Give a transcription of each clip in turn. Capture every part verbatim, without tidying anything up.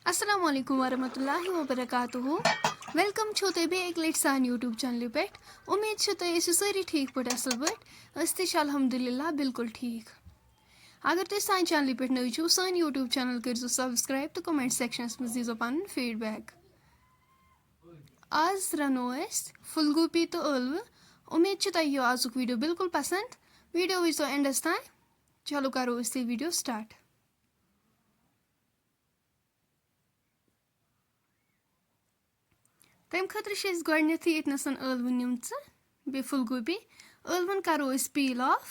السلام علیکم ورحمۃ اللہ وبرکاتہ۔ ویلکم چھو تُہۍ بیٚیہِ اَکہِ لَٹہِ سانہِ YouTube چینلہِ پٮ۪ٹھ۔ اُمید چھِ تُہۍ ٲسِو سٲری ٹھیٖک پٲٹھۍ، اَصٕل پٲٹھۍ۔ أسۍ تہِ چھِ الحمدللہ بالکل ٹھیٖک۔ اگر تُہۍ سانہِ چینلہِ پٮ۪ٹھ نٔوۍ چھِو، سٲنۍ YouTube چینل کٔرۍزیو subscribe تہٕ comment sectionس منٛز دیٖزیو پَنُن feedback۔ آز رَنو أسۍ پھُل گوٗپی تہٕ ٲلوٕ۔ اُمید چھِ تۄہہِ یِیو آزُک video بالکل پسنٛد۔ Video وٕچھزیو endس تام۔ چلو کرو أسۍ یہِ video start۔ تَمہِ خٲطرٕ چھِ اَسہِ گۄڈٕنٮ۪تھٕے ییٚتنَس ٲلوٕ نِمژٕ، بیٚیہِ پھُل گوٗپی۔ ٲلوَن کَرو أسۍ peel off۔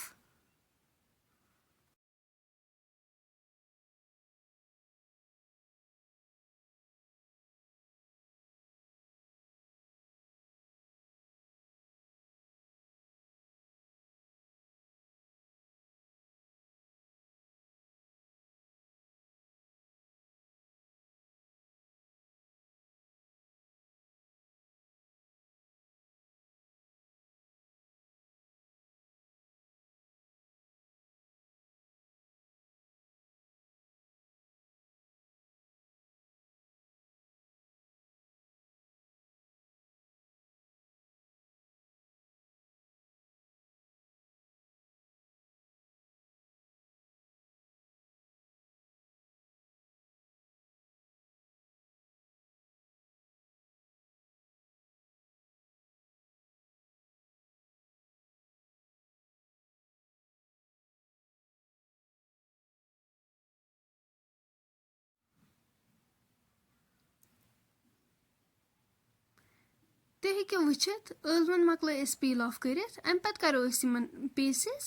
تُہۍ ہیٚکِو وٕچھِتھ، ٲلوَن مۄکلٲے أسۍ peel off کٔرِتھ، اَمہِ پَتہٕ کَرو أسۍ یِمَن pieces۔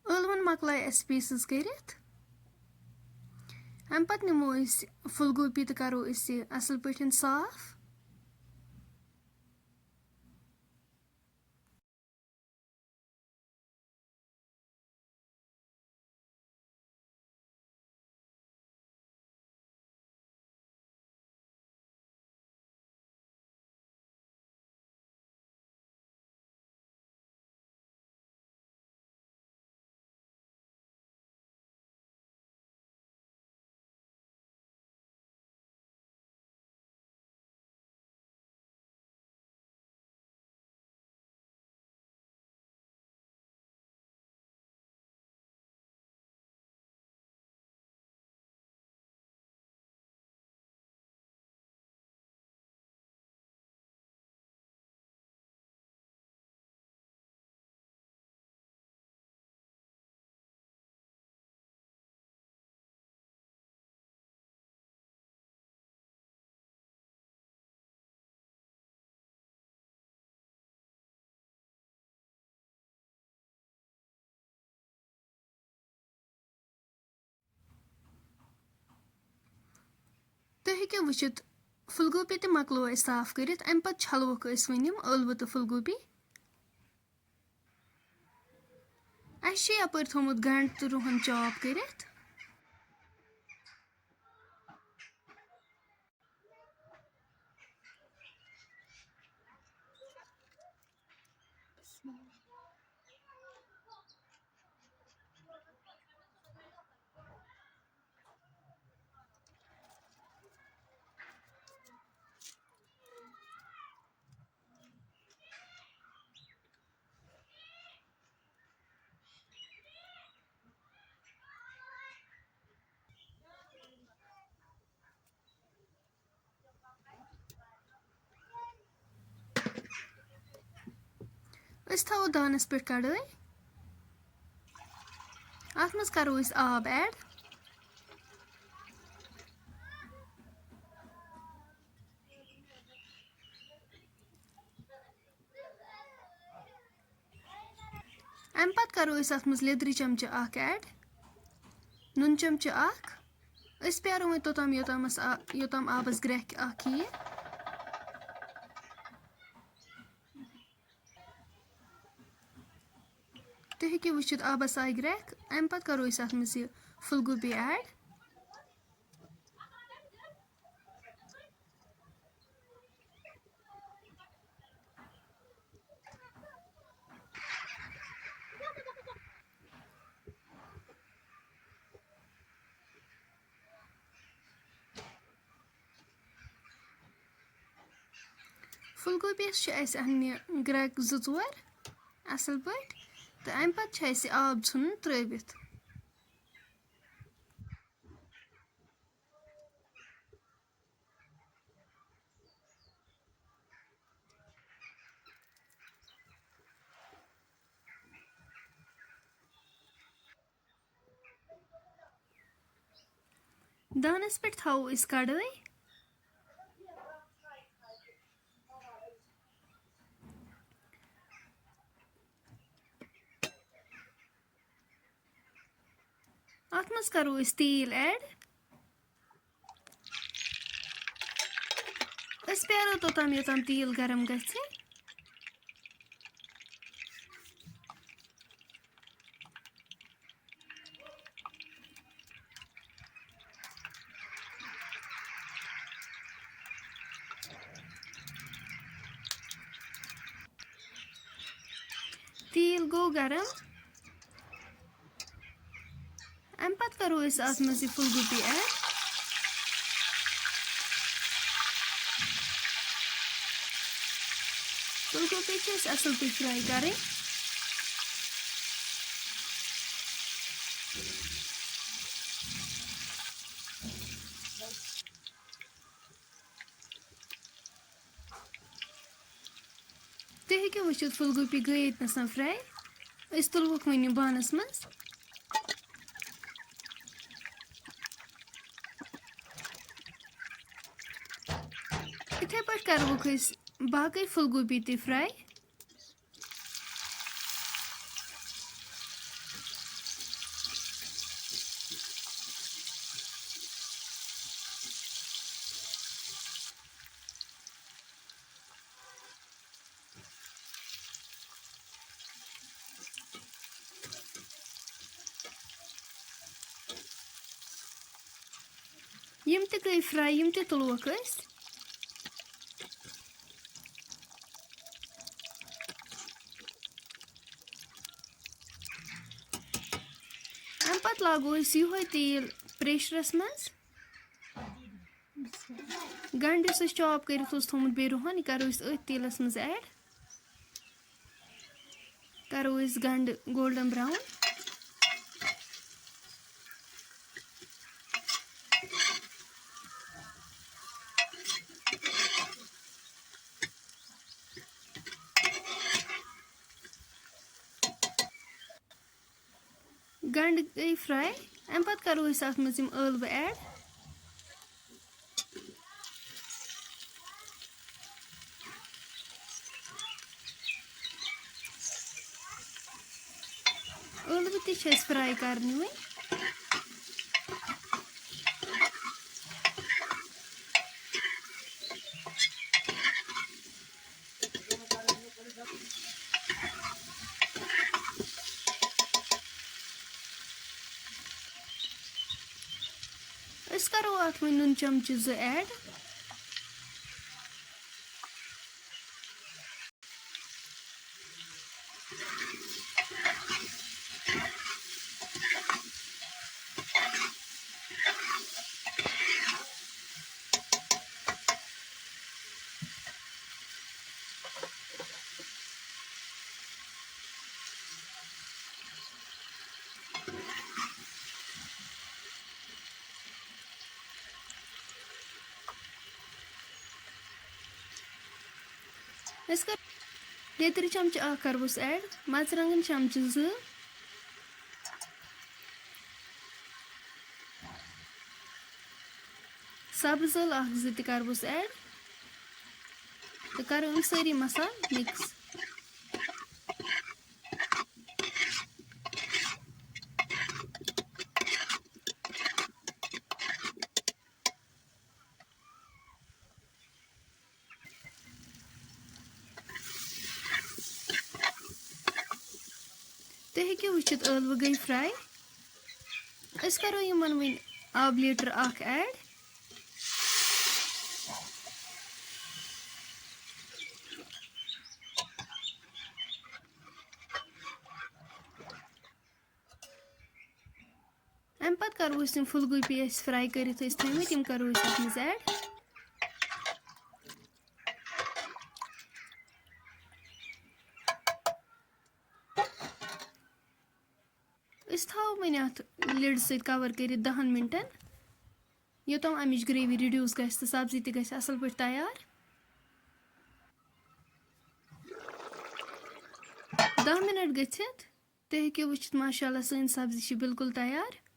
ٲلوَن مۄکلٲے اَسہِ pieces کٔرِتھ۔ اَمہِ پَتہٕ نِمو أسۍ پھُل گوٗپی تہٕ کَرو أسۍ یہِ اَصٕل پٲٹھۍ صاف۔ تُہۍ ہیٚکِو وٕچھِتھ، پھُل گوٗپی تہِ مۄکلو اَسہِ صاف کٔرِتھ۔ اَمہِ پَتہٕ چھَلوکھ أسۍ وۄنۍ یِم ٲلوٕ تہٕ پھُل گوٗپی۔ اَسہِ چھُ یَپٲرۍ تھوٚمُت گَنٛڈٕ تہٕ رُہَن chop کٔرِتھ۔ أسۍ تھاوو دانَس پٮ۪ٹھ کڑٲے۔ اَتھ منٛز کرو أسۍ آب add۔ اَمہِ پَتہٕ کَرو أسۍ اَتھ منٛز لیٚدرِ چمچہٕ اَکھ add، نُن چمچہٕ اَکھ۔ أسۍ پیٛارو وۄنۍ توٚتام، یوٚتامَس آ-، یوٚتام آبَس گرٛٮ۪کھ اَکھ یِیہِ۔ تُہۍ ہیٚکِو وٕچھِتھ آبَس آیہِ گرٛٮ۪کھ۔ اَمہِ پَتہٕ کَرو أسۍ اَتھ منٛز یہِ پھُل گوٗپی add۔ پھُل گوٗپیَس چھِ اَسہِ اَننہِ گرٛٮ۪کھ زٕ ژور اَصٕل پٲٹھۍ، تہٕ اَمہِ پَتہٕ چھُ اَسہِ آب ژھُنُن ترٛٲوِتھ۔ دانَس پٮ۪ٹھ تھاوو أسۍ کڑٲے۔ اَتھ منٛز کرو أسۍ تیٖل add۔ أسۍ پیارو توٚتام، یوٚتام تیٖل گرم گژھِ۔ تیٖل گوٚو گرم۔ اَمہِ پَتہٕ کَرو أسۍ اَتھ منٛز یہِ پھُل گوٗپی add۔ پھُل گوٗپی چھِ أسۍ اَصٕل پٲٹھۍ fry کَرٕنۍ۔ تُہۍ ہیٚکِو وٕچھِتھ، پھُل گوٗپی گٔے ییٚتہِ نَسَن fry۔ أسۍ تُلوُکھ وۄنۍ یِم بانَس منٛز۔ یِتھَے پٲٹھۍ کَروُکھ أسۍ باقٕے پھُل گوٗپی تہِ fry۔ یِم تہِ گٔے fry، یِم تہِ تُلوکھ أسۍ۔ اَمہِ پَتہٕ لاگو أسۍ یِہوٚے تیٖل pressureَس منٛز۔ گنٛڈٕ یُس اَسہِ chop کٔرِتھ اوس تھوٚمُت بیٚیہِ رُہَن، یہِ کَرو أسۍ أتھۍ تیٖلَس منٛز add۔ کَرو أسۍ گنٛڈٕ golden brown۔ گنٛڈٕ گٔے fry۔ اَمہِ پَتہٕ کَرو أسۍ اَتھ منٛز یِم ٲلوٕ add۔ ٲلوٕ تہِ چھِ اَسہِ fry کَرنہِ وۄنۍ۔ أسۍ کَرو اَتھ وۄنۍ نُن چمچہٕ زٕ add۔ أسۍ کر- لیٚدرِ چمچہٕ اکھ کرہوس ایڈ، مرژٕوانٛگن چمچہٕ زٕ، سبٕز ٲلہٕ اکھ زٕ تہِ کرہوس ایڈ تہٕ کرو یِم سٲری مسالہٕ مِکٕس۔ تُہۍ ہیٚکِو وٕچھِتھ ٲلوٕ گٔے فرٛاے۔ أسۍ کَرو یِمَن وۄنۍ آبہٕ لیٖٹر اَکھ ایڈ۔ اَمہِ پَتہٕ کَرو أسۍ یِم پھُل گوٗپی اَسہِ فرٛاے کٔرِتھ ٲسۍ تھٲیمٕتۍ، یِم کَرو أسۍ اَتھ منٛز ایڈ۔ أسۍ تھاوو وۄنۍ اَتھ لِڈ سۭتۍ کَور کٔرِتھ دَہَن مِنٹَن، یوٚتام اَمِچ گرٛیوی رِڈیوٗس گژھِ تہٕ سبزی تہِ گژھِ اَصٕل پٲٹھۍ تیار۔ دَہ مِنَٹ گٔژھِتھ تُہۍ ہیٚکِو وٕچھِتھ، ماشاء اللہ، سٲنۍ سبزی چھِ بالکل تیار۔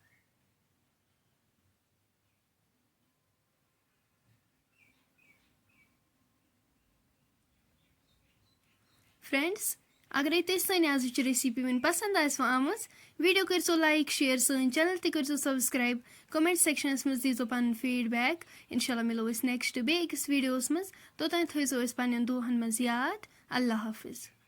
فرینڈز، اگرے تۄہہِ سٲنۍ آزٕچ ریسیپی وۄنۍ پسند آسِوٕ آمٕژ، ویڈیو کٔرزیو لائک، شیئر، سٲنۍ چینل تہِ کٔرزیو سبسکرائب، کمنٹ سیکشنس منٛز دیٖزیو پنُن فیڈ بیک۔ انشاءاللہ مِلو أسۍ نیکسٹ بیٚیہِ أکِس ویڈیوس منٛز۔ توٚتام تھٲیزیو أسۍ پننٮ۪ن دُعاہن منٛز یاد۔ اللہ حافظ۔